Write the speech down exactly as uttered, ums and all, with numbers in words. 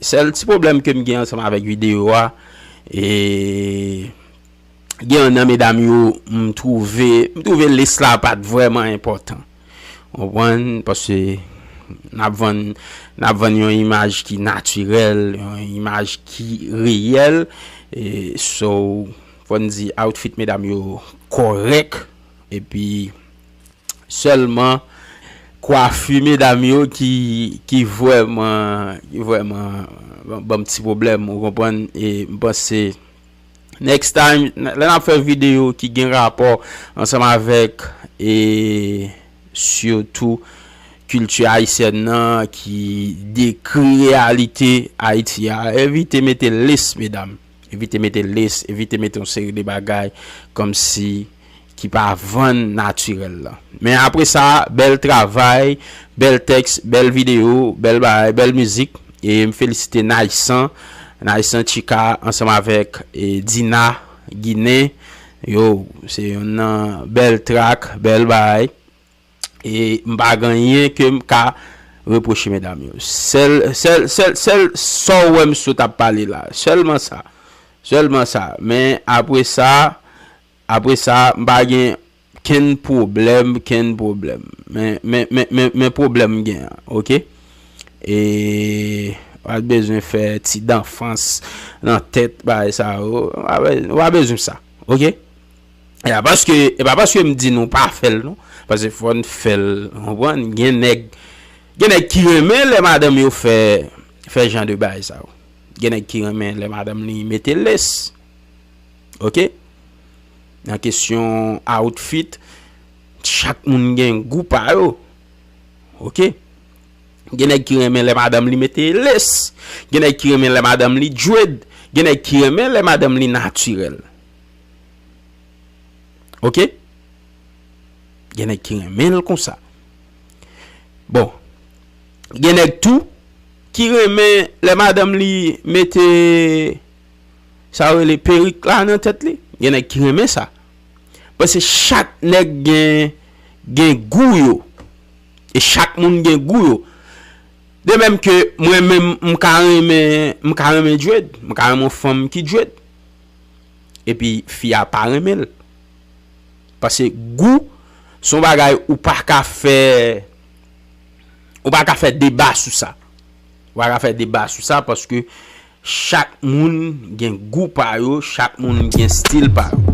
Sèl ti pwoblèm ke m gen ansanm avèk videyo a, e gen nan medam yo, m twouve, m twouve lis la pa t vrèman enpòtan. Ou konprann? Paske n ap vann, n ap vann yon imaj ki natirèl, yon imaj ki reyèl. E, so, fò n di outfit medam yo kòrèk. Epi, sèlman kwafi medam yo ki, ki vrèman, ki vrèman ban, ban m ti pwoblèm, ou konprann? E m panse, next time, lè n ap fè videyo ki gen rapò ansanm avèk, e sitou kilti ayisyèn nan, ki dekri reyalite Ayiti a, evite mete lis, medam. Evite mete lis, evite mete yon seri de bagay kòmsi ki pa vann natirèl la. Men apre sa, bèl travay, bèl tèks, bèl videyo, bèl bagay, bèl mizik. E m felisite Naysan, Naysan Chika ansanm avèk, e, Dina Ginen. Yo, se yon nan bèl trak, bèl bagay. E m pa gen anyen ke m ka repwoche medam yo. Sèl, sèl, sèl, sèl sa w wè m sot ap pale la. Sèlman sa. Sèlman sa. Men apre sa, apre sa, m pa gen kenn pwoblèm, kenn pwoblèm. Men, men, men, men, men pwoblèm m gen an, oke? E w ap bezwen fè ti danfans nan tèt, bagay sa yo. W ap, w ap bezwen sa, oke? E pa paske, e pa paske m di nou pa fè l, non. Paske fò n fè l, w konprann? Gen nèg, gen nèg ki renmen lè madanm yo fè, fè jan de bagay sa yo. Gen nèg ki renmen lè madanm li mete lès. Oke? Nan kesyon outfit, chak moun gen gou pa yo. Oke? Gen nèg ki renmen lè madanm li mete lès. Gen nèg ki renmen lè madanm li dread. Gen nèg ki renmen lè madanm li natirèl. Oke? Gen nèg ki renmen l konsa. Bon. Gen nèg tou ki renmen lè madanm li mete sa yo rele perik la nan tèt li. Gen nèg ki renmen sa. Paske chak nèg gen, gen gou yo. E chak moun gen gou yo. De menm ke mwen menm, m ka renmen, m ka renmen dread, m ka renmen yon fanm ki dread. Epi fi a pa renmen l. Paske gou, se yon bagay ou pa ka fè, ou pa ka fè deba sou sa. Ou pa ka fè deba sou sa paske chak moun gen gou pa yo, chak moun gen stil pa yo.